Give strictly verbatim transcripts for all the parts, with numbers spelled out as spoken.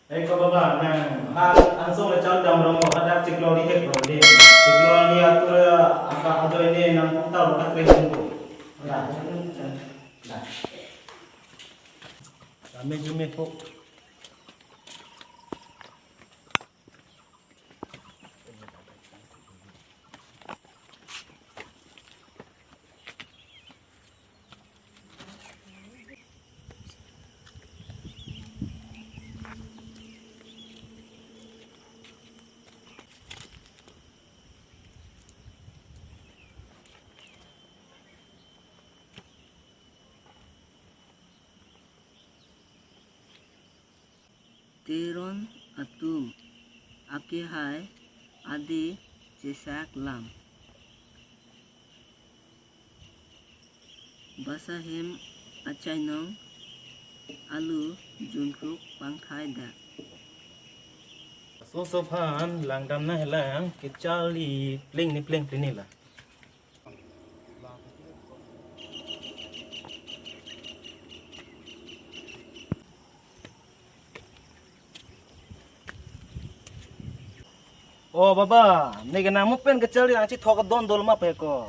Hei ko baba, nang ha angsong le chal dam rong ko, hadak chiklo di hek rong di. Chiklo ni atur aka ajoine nang pungta ro tak reng ko. Nah, nah. Kami jumi ko. Teron atum akehai adi chesak lam. Basa hem achainong alu junkruk pangkhai dak. So so phan langdam na helang kecharli pling ni pling pling ni la. Oh baba, ne kenang mo pen kecharli nang chithok don dol ma pe ko.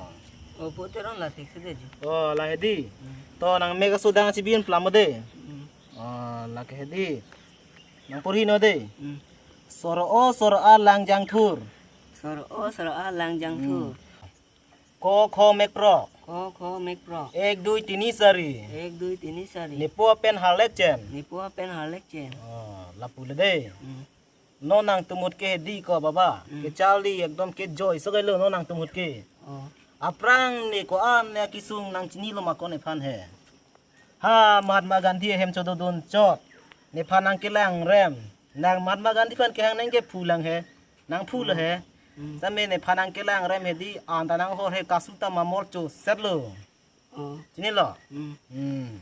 Oh, pu Teron la thik se de ji. Oh, la hedi. Hmm. To nang me keso dang chibin plam de. Hmm. Oh, la ke hedi. Nang porhi no de. Hmm. Sor o sor a lang jangthur. Sor o sor a lang jangthur. Hmm. Ko kho mekprok. Ko kho mekprok. Ek dui tini sari. Ek dui tini sari. Nipo pen harlek chen. Nipo pen harlek chen. Oh, lapu le de. Hmm. Non nangtum ahut ke hedi ko baba. Hmm. Kecharli ekdom kejoi so kailo non nangtum ahut ke. Oh. Aphrang ne ko-an ne akesung nang chinilo ma ko nephan he. Ha Mahatma Gandhi ahem chododun chot. Nephan nang kelang rem. Nang Mahatma Gandhi aphan kehang nang ke phu lang he. Nang phu lo he. Hmm. Tame nephan nang kelang rem hedi anta nang hor he kasu ta mamor cho set lo. Oh. Chinilo? Hmm. Hmm.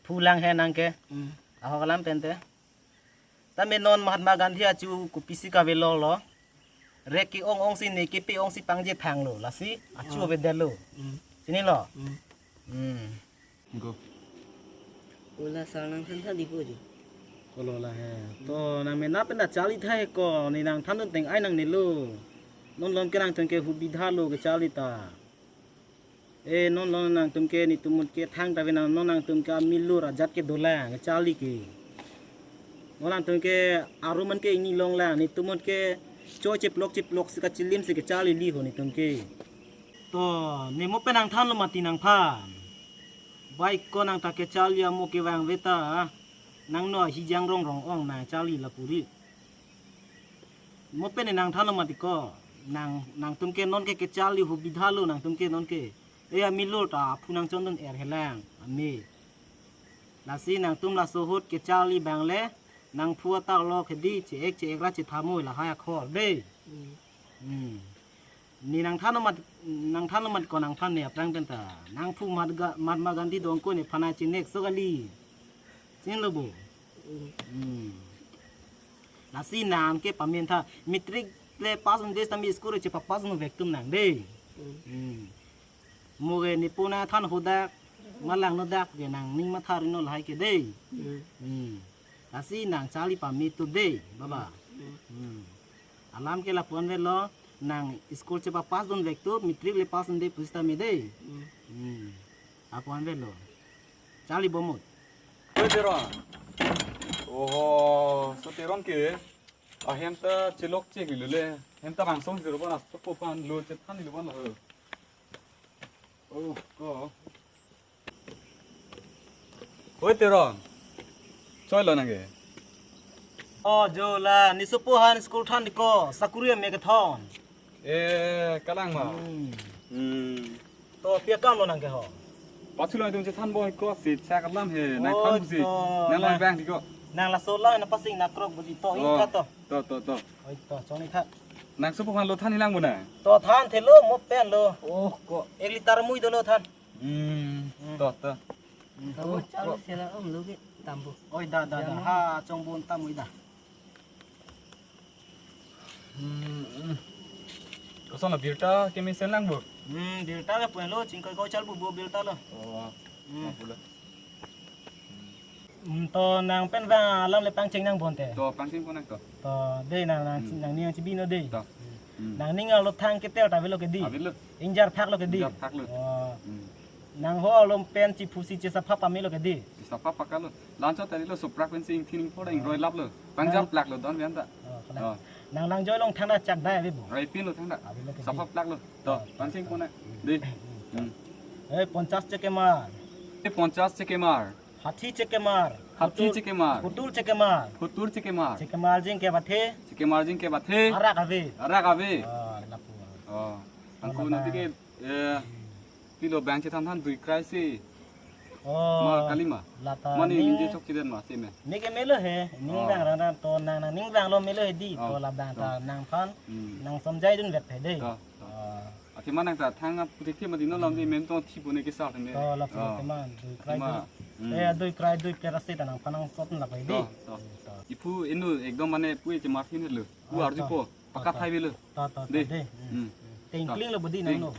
Phu lang he nang ke. Hmm. Ahok alam pen te. Tame non Mahatma Gandhi achu kopisi kavelo lo. Rek ke-ong ong si ne kepe ong si pangje thang lo. Lasi achu Oh. avedetlo. Hmm. Chinilo? Hmm. Hmm. Go. Ola sar nang than than di po ji. Kolo la he. To nang mena pen ta charli thai ko ne nang than teng ai nangnelo. Non lom ke nangtum ke hubidha lo kecharli ta. E non lom nangtum ke netum ahut ke thangta ave nang non nangtum ke amilur ajat ke dolang kecharli ke. Non nangtum ke arum an ke ingni longlang netum ahut ke choi cheplok cheplok si kachilim si kecharli li ho netum ke. To, ne mo pen nang thanlo mati nangphan. Bai ko nang ta kecharli amo kevang ave ta. Nang no hijang rong rong ong nang charli lapu ri. Mo pen ne nang thanlo mati ko. Nang, nangtum ke non ke kecharli hubidha lo nangtum ke non ke. E amilur ta aphu nang chondun er helang. Ami. Lasi nangtum laso ahut kecharli bang le. Nang phu atar lo hedi che-ek che-ek ra chethamo lahai akhor de. Hmm. Hmm. Ne nang thanlo mat, nang thanlo mat ko nangphan ne aphrang pen ta. Nang phu mat ga, Mahatma Gandhi dong ko nephan a chinek so kali. Chinilo bo. Hmm. Hmm. Lasi nang ke pamen tha matric le pass un des tame school chepapass un vek tum nang de. Hmm. Hmm. Mo ke nepo nang than ho dak, ma langno dak ke nangning matha ri no lahai ke de. Hmm. Hmm. Lasi nang charli pame tu de, baba. Hmm. Hmm. Alam ke lapu-an avelo, nang school chepapass dun vek tu, matric le pass un de pusitame de. Hmm. Hmm. Lapu-an avelo. Charli bom ahut. Oi, Teron. Oho, so Teron ke. Ahem ta chelok chek lo le. Hem ta bang song zero ba na, so po pan lo chethan lo ba na. Oh, ko. Oi, Teron. Choi lo nang ke. Oh, jo la, ne sopo aphan school than di ko, sakuri me kethon. Eh, kalang ma. Hmm. Hmm. To, pi akam lo nang ke ho. Pachu lo tum chethan bo ko si chak lam he, nang Oi, than si. To, Nang lang nang bang di ko. Nang laso la na pasing na krok budi to Oh, ingka to. To, to, to. Oi, to, chong ni tha. Nang sopo aphan lo than hilang bo na. To than thelo mo pen lo. Oh, ko. Ek liter mui dolo than. Hmm, Hmm. To, to. Hmm. Abo chalo sela om lugi tambo. Oi, da, da, da. Jamu. Ha, chongbon tam oi da. Hmm, hmm. Koson la birta kemesen lang bo? Hmm, birta ke pen lo, chingkoi ko chal bo bo birta lo. Oh, Hmm. Mapulo. Hmm. Hmm, to nang pen vang alam le pangcheng nang bonte. To pangcheng pon nang to. To dei nang nang Hmm. nangning nangchibi non dei. To. Hmm. Nangning arlo thang keter ta avelo ke dei. Avelo. Ingjar phak lo ke dei. Ingjar phak lo. Oh. Hmm. Nang ho arlo pen chiphusi chisapha pame lo ke dei. Chisapha pakalo. Lanchot tadi lo suprak pensi ingthin ingpor ingroi lap lo. Pangjar Nang plak lo don bian ta. Oh, kalang. Oh. Nang langjoi along thangta chak dai ave bo. Rai pin lo thangta. Avelo ke Sapha dei. plak lo. To, Oh, pangcheng pon nang. Dei. Hmm. Eh, ponchas chekemar. Eh, ponchas chekemar. Hathi chekemar. Hathi Hutur, chekemar. Hutur chekemar. Hutur chekemar. Chekemarjing ke bathe. Chekemarjing ke bathe. Arak ave. Arak ave. Oh, lapu. Oh. Angko Alaba. nanti ke, eh, pilo bang chethan than dui krai si. Oh. Ma kalima. Lata Mani ning ningje chok chiden ma si me. Neke melo he. Ning Oh. bang ran ran to nang nangning bang lo melo he dei. Oh. To labang To. ta nangphan. Hmm. Nang somjai dunvet he dei. To. To. Oh. Athema nang ta thang ap putik thema dino lam di men tong thi pune ke sa thang de. To lapu Oh. teman, dui krai Tema. dui. Hmm. Eh, dui krai dui pera se ta nangphan nang sot na pai di. To, to. To. Iphu inu ekdom mane pui chemar thin lo. Pu Oh, arju to. po. To, Paka to. thai velo. To, to, to, Dei. dei. Hmm. Tengkling lo bodi Teng-, nang lo.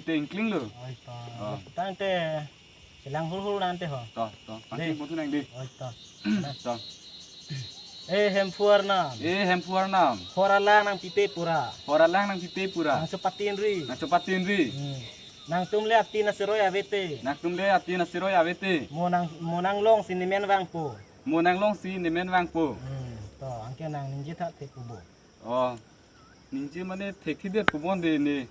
tengkling lo. Oi, to. Oh. Tangte chelang hul hul nante ho. To, to. Pangcheng Dei. pon thu nang dei. Oi, to. To. Eh, Hemphu Arnam. Eh, Hemphu Arnam. Hor alang nangpipe pura. Hor alang nangpipe pura. Nangchopatin ri. Nangchopatin ri. Hmm. Nangtum le atin asiroi avete. Nangtum le atin asiroi avete. Mo nang, mo nanglong si nemen vangpo. Mo nanglong si nemen vangpo. Hmm. To, anke nang ningje tha thek pubo. Oh. Ningje mane thekthedet pu bon dei ne.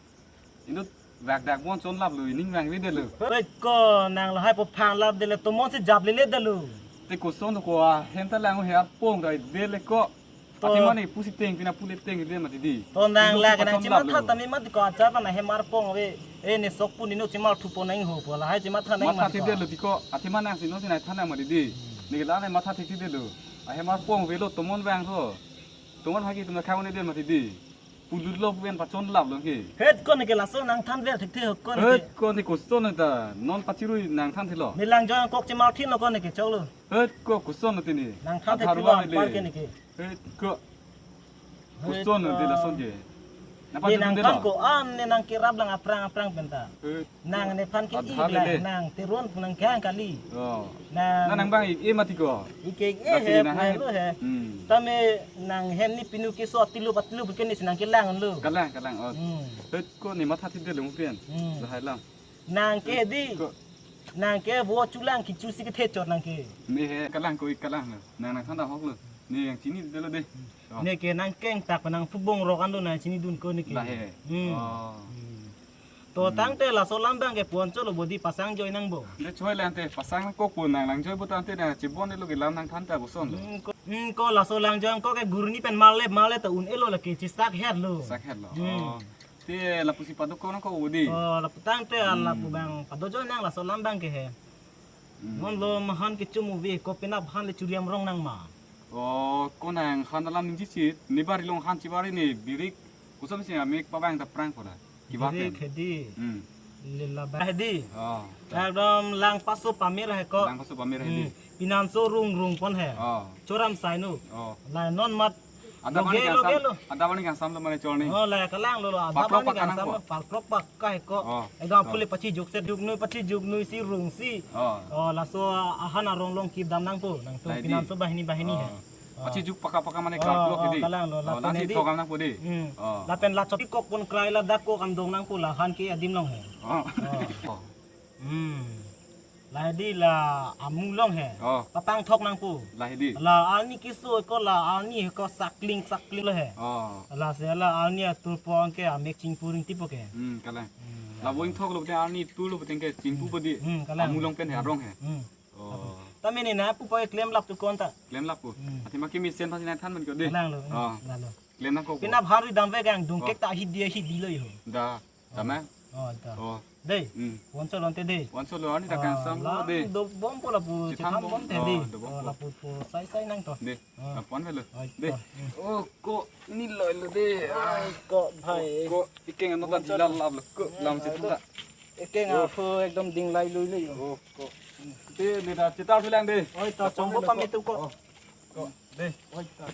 Inut vak dak bon chonlap lo, ining vangvedet lo. Hoi ko, nang lahai po phanglap det le tomon si jap lele det lo. Te koson ko ahem ta lang he apong dai det le ko. To. Athema ne pusi teng pina pule teng det mati dei. To nang Inut la ke nang pachonlap chimatha lo. tami mat ko achar pana hem arpong ave. Eh, ne sok pu nino chimal thupo nang ho po lahai chimatha nang Matha mat ko. thedet lo dei ko. Athema nang si non si nai than nang mati dei. Ne ke la ne matha thekthedet lo. Ahem arpong avelo tomon vang tho. Tomon hagi tum khang ne det mati dei. Pulut lo pu pen pachonlap lo ke. Het ko neke laso nang thanver thekthe ho ko neke. Het ko ne koson ta non pachirui nang than thilo. Ne langjoi angkok chemar thin lo ko neke chok lo. Het ko koson tini. Nang than Adhar thekthe lo ba ampar le. ke neke. Het ko. Het Koson ko. de lason ke. Napa Ne dun nang de than lo. ko an ne nang kerap lang aphrang aphrang penta. Het. Nang nephan ke Adhar ik la, lele. nang teron nang kang kali. Oh. Nang Na nang bang ik e mati ko. Ike eh Nasi he, na hai. pulo he. Hmm. Tame nang hem ni pinu ke so atilu patilu bukan ni sinang kelang lo. Kalang, kalang. Oh. Hmm. Het ko ne matha thedet lo mungkin. Hmm. Lahai lang. Nang ke dei. Ko. Nang ke bo chulang kichu si ke thechot nang ke. Ne he kalang ko ik kalang lo. Nang nang thanda hok lo. Ne yang chini det lo dei. Oh. Ne ke nang keng tak nang pubong rok ando nang chini dun ko ne ke. Lahai. Hmm. Oh. Hmm. To Hmm. tangte laso alam bang ke puan cholo bodi pasang joi nang bo. Ne choi lante pasang ko pu nang langjoi bo tangte na chibon lo ke lam nang than ta bo son lo. Hmm, ko, hmm, ko laso langjoi ko ke gurni pen marle marle ta un-e lo lake chisak her lo. Sak her lo. Hmm. Oh. Te lapusi padokok nang ko bodi. Oh, lapu tangte Hmm. lapu bang padojoi nang laso alam bang ke he. Hmm. Non lo mahan ke chum uve ko penap han le churiam rong nang ma. Oh, ko nang han alam ningje si, ne bari long han chibari ne birik, koson si amek pabang ta prang kola. Kibar Birik pen. hedi. Hmm. Lela ba hedi. Oh. Ekdom lang paso pamir he ko. Lang paso pamir Hmm. hedi. Pinanso rung rung pon he. Oh. Choram sainu. Oh. La non mat Ada Loge, bani loge kangsam, lo. ada bani kangsam lo mane chorni. Oh, la kalang lo lo. Ada Paklok bani pakka nang kangsam ko. lo. Paklok pakka he ko. Oh, Ekdom to. pule pachi juk se juk nui pachi juk nui si rung si. Oh. Oh, laso ahan arong long kip dam nang po. Nang to Laidi. pinanso bahini bahini he. Oh. Oh. Pachi juk pakka pakka mane Oh, kalok oh, hedi. kalang lo, Oh, lapen lasi hedi. thokam nang po di. Hmm. Oh. Lapen la chok kok pon krai la dak kok andong nang po la han ke adim long he. Oh. Oh. Oh. Hmm. La hedi la amu long he. Oh. Papang thok nang po. La hedi. La arni kiso ko la arni ko sakling sakling lo he. Oh. La se la arni atur po anke amek chingpu ring tipo ke. Hmm, kalang. Hmm, La la. boing thok lo pute arni tur lo pute ke chingpu Hmm. bodi. Hmm, kalang. Amu long pen he arong he. Hmm. Oh. Tame ne na pu pa klem lap tu konta. Klem lap ko. Hmm. Athema kimi sen pasi na than man ko de. Kalang lo. Oh. La lo. Klem nang ko. Pina bhari dam ve gang dung Oh. kek ta hidi hidi lo yo. Da. Tame? Oh, ta. Oh. Dei. Hmm. Wonso lonte dei. Wonso lo ani ta Ah, kangsam lo lang dei. do bom po lapu Chithang chithang bom. bom te Oh, dei. do bom Oh, po. lapu po sai sai nang to. Dei. Ah. Lapon velo. Ai, Dei. to. Hmm. Oh, ko ni loi lo dei. Ai, ko bhai. Ko ikeng ano ta Wonso dilal lo. lap lo. Ko Eh, lam ai, chithang ko. ta. Ekeng Oh. aphu ekdom ding lai lui lui. Oh, ko. Dei, dei ta chitar thulang dei. Oi, to Lapon chombo velo pamit ko. tu ko. Oh. Ko. Dei. Oi, to, to.